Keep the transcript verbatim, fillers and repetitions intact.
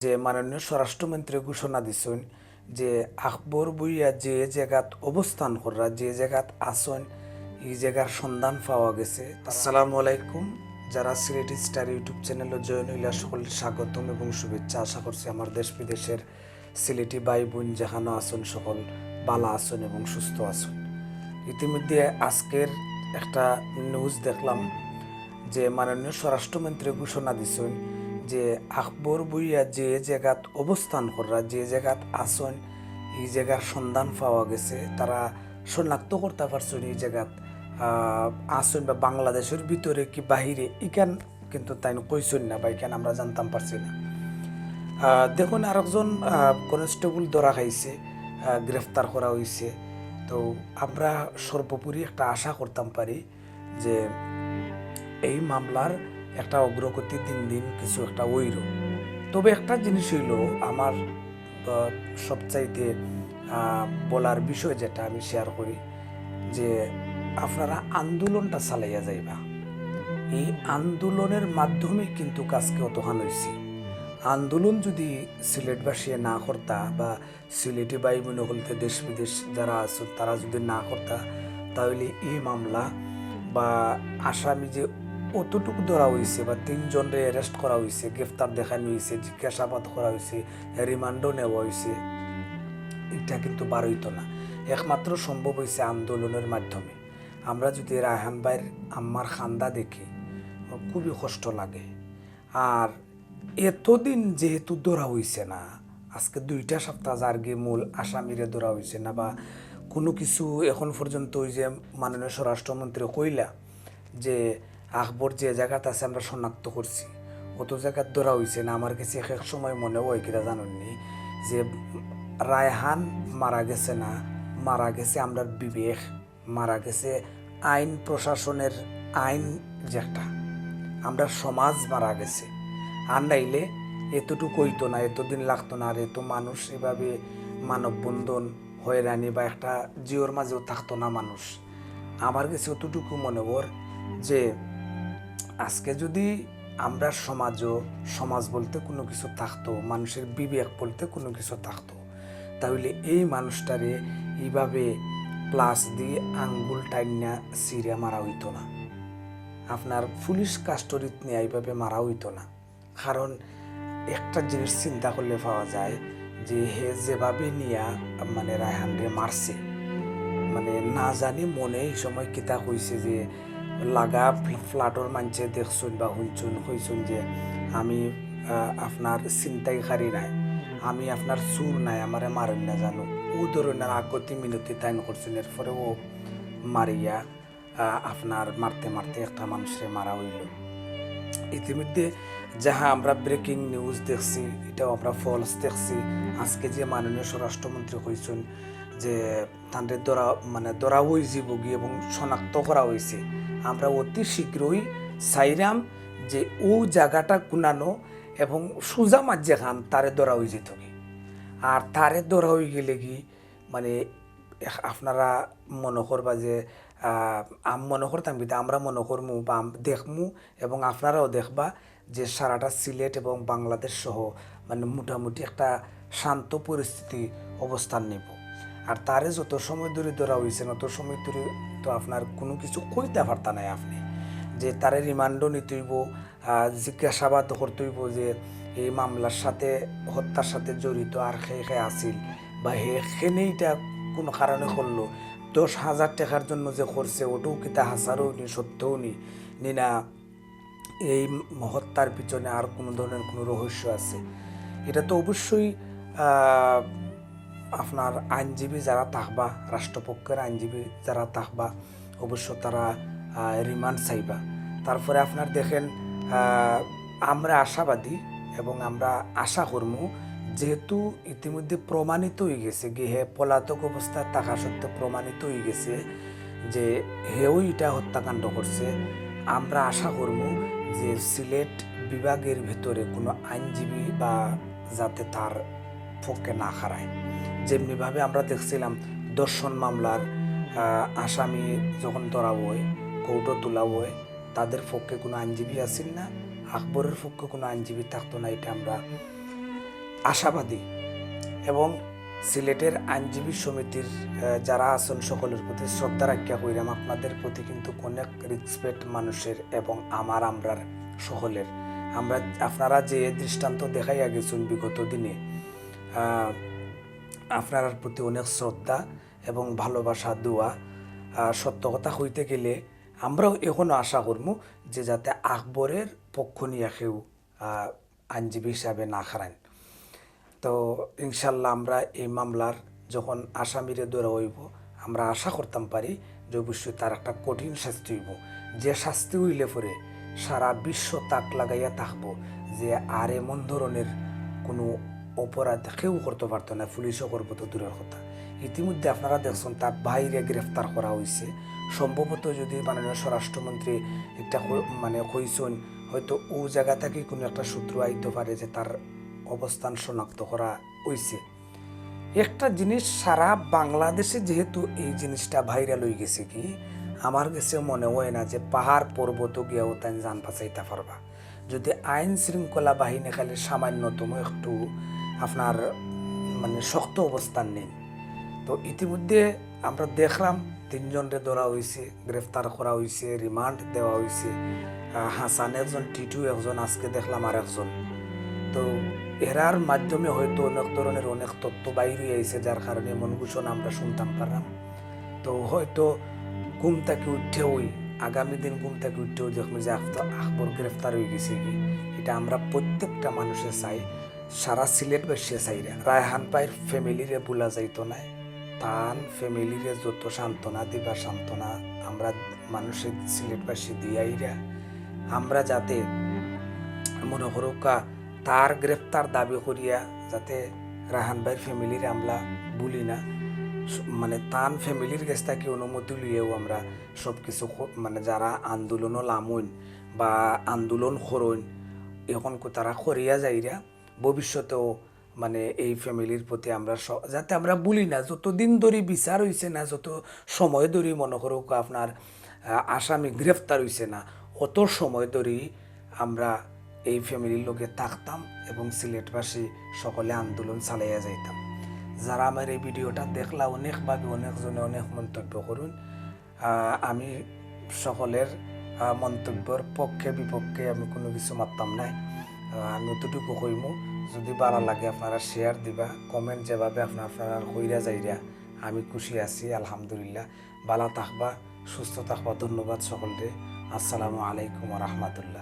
যে মাননীয় স্বরাষ্ট্রমন্ত্রী ঘোষণা দিছইন যে আকবর ভূঁইয়া যে জাগাত অবস্থান কররা, যে জাগাত আছইন, ই জাগার সন্ধান পাওয়া গেছে। আসসালামু আলাইকুম। যারা সিলেটি স্টার YouTube চ্যানেলো জয়েন অইলা, সকলকে স্বাগতম এবং শুভেচ্ছা। আশা করছি আমার দেশ বিদেশের সিলেটি ভাই বোন যেখানো আছইন, সকল ভালা আছইন এবং সুস্থ আছইন। ইতিমধ্যে আজকের একটা নিউজ দেখলাম যে মাননীয় স্বরাষ্ট্রমন্ত্রী ঘোষণা দিছইন যে আকবর ভূঁইয়া যে জাগাত অবস্থান কররা, যে জাগাত আছইন, ই জাগার সন্ধান পাওয়া গেছে। তারা শনাক্ত করতা পারছইন ই জাগাত, আহ, আছইন বা বাংলাদেশর ভিতরে কি বাহিরে, ইখান কিন্তু তাইন কইছইন না বা ইখান আমরা জানতাম পারছি না। আহ, দেখইন, আরকজন, আহ, কনস্টেবল ধরা খাইছে, আহ, গ্রেফতার করা অইছে। তো আমরা সর্বোপরি একটা আশা করতাম পারি যে এই মামলার একটা অগ্রগতি দিন দিন কিছু একটা অইরো। তবে একটা জিনিস অইলো আমার, আহ, সবচাইতে, আহ, বলার বিষয় যেটা আমি শেয়ার করি যে আপনারা আন্দোলনটা চালাইয়া যাইবা। এই আন্দোলনের মাধ্যমে কিন্তু আজকে অতখান অইছে। আন্দোলন যদি সিলেটবাসীয়ে না করতা বা সিলেটি ভাই বোন হকলতে দেশ বিদেশ যারা আছইন তারা যদি না করতা, তাইলে এই মামলা বা আসামি যে অতটুকু ধরা অইছে বা তিনজনরে অ্যারেস্ট করা অইছে, গ্রেফতার দেখানি অইছে, জিজ্ঞাসাবাদ করা অইছে, রিমান্ডও নেওয়া অইছে, ইটা কিন্তু বার অইতো না। একমাত্র সম্ভব অইছে আন্দোলনের মাধ্যমে। আমরা যদি রায়হান ভাইর আম্মার কান্দা দেখি, খুবই কষ্ট লাগে। আর এতদিন যেহেতু ধরা অইছে না, আজকে দুইটা সপ্তাহ যারগি মূল আসামিরে ধরা অইছে না বা কুনু কিছু এখন পর্যন্ত, ওই যে মাননীয় স্বরাষ্ট্রমন্ত্রী কইলা যে আকবর যে জাগাত আছে আমরা শনাক্ত করছি, অত জাগাত ধরা অইছে না। আমার গেছে এক এক সময় মনে অয় কিতা জানইননি যে রায়হান মারা গেছে না, মারা গেছে আমরার বিবেক, মারা গেছে আইন প্রশাসনের আইন যেটা, আমরার সমাজ মারা গেছে। আর নাইলে এতটুকু অইতো না, এতদিন লাগতো না, আর এত মানুষ এভাবে মানববন্ধন, হয়রানি বা একটা জিওর মাঝেও থাকতো না মানুষ। আমার গেছে অতটুকু মনে অর যে আজকে যদি আমরার সমাজও, সমাজ বলতে কুনু কিছু থাকতো, মানুষের বিবেক বলতে কুনু কিছু থাকতো, তাইলে এই মানুষটারে ইভাবে প্লাস দি আঙ্গুল টাইন্না ছিঁড়া মারা অইতো না, আপনার পুলিশ কাস্টডিত নিয়া ইভাবে মারা অইতো না। কারণ একটা জিনিস চিন্তা করলে পাওয়া যায় যে হে যেভাবে নিয়া মানে রায়হানরে মারছে, মানে না জানি মনে এই সময় কিতা কইছে যে লাগা ফ্ল-, ফ্ল্যাটর মানষে দেখছইন বা হুনছইন, কইছইন যে আমি, আহ, আপনার ছিনতাইকারী নায়, আমি আপনার চুর নায়, আমারে মারইন না জানো, অউ ধরনের আগতি মিনতি তাইন করছইন। এরপরে অউ মারিয়া, আহ, আপনার মারতে মারতে একটা মানুষরে মারা অইলো। ইতিমধ্যে যাহা আমরা ব্রেকিং নিউজ দেখছি, ইটাও আমরা ফলস দেখছি। আজকে যে মাননীয় স্বরাষ্ট্রমন্ত্রী কইছইন যে তানরে ধরা, মানে, ধরা অইযিবোগি এবং শনাক্ত করা অইছে। আমরা অতি শীঘ্রই চাইরাম যে অউ জাগাটা কুনানো এবং সুজা মাঝখান তারে ধরা অইযিতোগি। আর তারে ধরা অইগেলেগি, মানে, এখ-, আপনারা মনো করবা যে, আহ, আম-, মনো করতাম কিতা, আমরা মনো করমু বা আম-, দেখমু এবং আপনারাও দেখবা যে সারাটা সিলেট এবং বাংলাদেশ সহ মানে মোটামুটি একটা শান্ত পরিস্থিতি অবস্থান নিবো। আর তারে যত সময় ধরি ধরা অইছে, অত সময় ধরি তো আপনার কুনু কিছু কইতা পারতা নায় আপনে, যে তারে রিমান্ডও নিতে অইবো, আহ, জিজ্ঞাসাবাদ করতে অইবো যে এই মামলার সাথে, হত্যার সাথে জড়িত আর কে কে আছিল বা হে কেনে ইটা কুনু কারণে করলো, দশ হাজার টেকার জন্য যে করছে, অটাও কিতা হাছাউ নি, সত্যও নি, নি না এই হত্যার পিছনে আর কুনু ধরনের কুনু রহস্য আছে। ইটা তো অবশ্যই, আহ, আপনার আইনজীবী যারা থাকবা, রাষ্ট্রপক্ষের আইনজীবী যারা থাকবা, অবশ্য তারা, আহ, রিমান্ড চাইবা। তারপরে আপনার দেখেন, আহ, আমরা আশাবাদী এবং আমরা আশা করমু, যেহেতু ইতিমধ্যে প্রমাণিত অইগেছে, গি হে পলাতক অবস্থায় থাকা সত্ত্বে প্রমাণিত অইগেছে যে হেউ ইটা হত্যাকাণ্ড করছে। আমরা আশা করমু যে সিলেট বিভাগের ভিতরে কুনু আইনজীবী বা যাতে তার পক্ষে না খাড়ায়। যেমনিভাবে আমরা দেখছিলাম ধর্ষণ মামলার, আহ, আসামি যখন ধরা অয়, কোর্টো তুলা অয়, তাদের পক্ষে কুনু আইনজীবী আছিল না, আকবরের পক্ষে কুনু আইনজীবী থাকতো না, ইটা আমরা আশাবাদী এবং সিলেটের আইনজীবী সমিতির, আহ, যারা আছেন সকলের প্রতি শ্রদ্ধা রাখিয়া কইরাম, আপনাদের প্রতি কিন্তু অনেক রেসপেক্ট মানুষের এবং আমার, আমরার সকলের। আমরা, আপনারা যে দৃষ্টান্ত দেখাইয়া গেছেন বিগত দিনে, আহ, আপনারার প্রতি অনেক শ্রদ্ধা এবং ভালোবাসা, দোয়া। আহ, সত্য কথা কইতে গেলে আমরাও এখনো আশা করমু যে যাতে আকবরের পক্ষ নিয়া কেউ, আহ, আইনজীবী হিসাবে না খাড়াইন। তো ইনশাল্লাহ আমরা এই মামলার যখন আসামিরে ধরা অইবো, আমরা আশা করতাম পারি যে অবশ্যই তার একটা কঠিন শাস্তি অইবো, যে শাস্তি অইলে পরে সারা বিশ্ব তাক লাগাইয়া থাকবো যে আর এমন ধরনের কোনো অপরাধ কেউ করতে পারতো না, পুলিশও করবো তো দূরের কথা। ইতিমধ্যে আপনারা দেখছেন তার ভাইরে গ্রেফতার করা অইছে। সম্ভবত যদি মাননীয় স্বরাষ্ট্রমন্ত্রী একটা ক-, মানে কইছইন, হয়তো ও জায়গা থাকি কোনো একটা সূত্র আইতে পারে যে তার অবস্থান শনাক্ত করা অইছে। একটা জিনিস সারা বাংলাদেশে যেহেতু এই জিনিসটা ভাইরাল অই গেছে কি, আমার গেছে মনে অয় না যে পাহাড় পর্বত গিয়াও তাইন জান বাঁচাইতা পারবা। যদি আইন শৃঙ্খলা বাহিনী খালি সামান্যতম একটু আপনার, উম, মানে শক্ত অবস্থান নেন। তো ইতিমধ্যে আমরা দেখলাম তিনজনরে ধরা অইছে, গ্রেফতার করা অইছে, রিমান্ড দেওয়া অইছে। আহ, হাসান একজন, টিটু একজন, আজকে দেখলাম আর একজন। তো এরার মাধ্যমে হয়তো অনেক ধরনের অনেক তথ্য বাইরে আইছে, যার কারণে এমন ঘোষণা আমরা শুনতাম পারলাম। তো হয়তো ঘুম থাকি উঠেওই, আগামী দিন ঘুম থাকি উঠেও দেখমু যে আফতা-, আকবর গ্রেফতার অই গেছে কি, এটা আমরা প্রত্যেকটা মানুষে চাই, সারা সিলেটবাসী চাইরা। রায়হান ভাইর ফ্যামিলিরে ভুলা যাইতো না, তান ফ্যামিলিরে যত সান্ত্বনা দিবা সান্ত্বনা আমরা মানুষে সিলেটবাসী দিয়াইরা। আমরা যাতে মনে করুকা তার গ্রেফতার দাবি করিয়া যাতে রায়হান ভাইর ফ্যামিলিরে আমরা ভুলি না, স-, মানে তান ফ্যামিলির গেছ থাকি অনুমতি লইয়াও আমরা সব কিছু ক-, মানে যারা আন্দোলনও লামইন বা আন্দোলন করইন, এখন কো-, তারা করিয়া যাইরা, ভবিষ্যতেও মানে এই ফ্যামিলির প্রতি আমরা স-, যাতে আমরা ভুলি না, যতদিন ধরি বিচার অইছে না, যত সময় ধরি মনে করুক আপনার, আহ, আসামি গ্রেফতার অইছে না, অত সময় ধরি আমরা এই ফ্যামিলির লগে থাকতাম এবং সিলেটবাসী সকলে আন্দোলন চালাইয়া যাইতাম। যারা আমার এই ভিডিওটা দেখলা, অনেকভাবে অনেকজনে অনেক মন্তব্য করইন। আহ, আমি সকলের, আহ, মন্তব্যর পক্ষে বিপক্ষে আমি কোনো কিছু মাততাম নায়। আহ, আমি অতটুকু কইমু, যদি ভালা লাগে আপনারা শেয়ার দিবা, কমেন্ট যেভাবে আপনারা, আপনারা কইরা যাইরা, আমি খুশি আছি, আলহামদুলিল্লাহ। ভালা থাকবা, সুস্থ থাকবা। ধন্যবাদ সকলরে। আসসালামু আলাইকুম ওয়া রাহমাতুল্লাহ।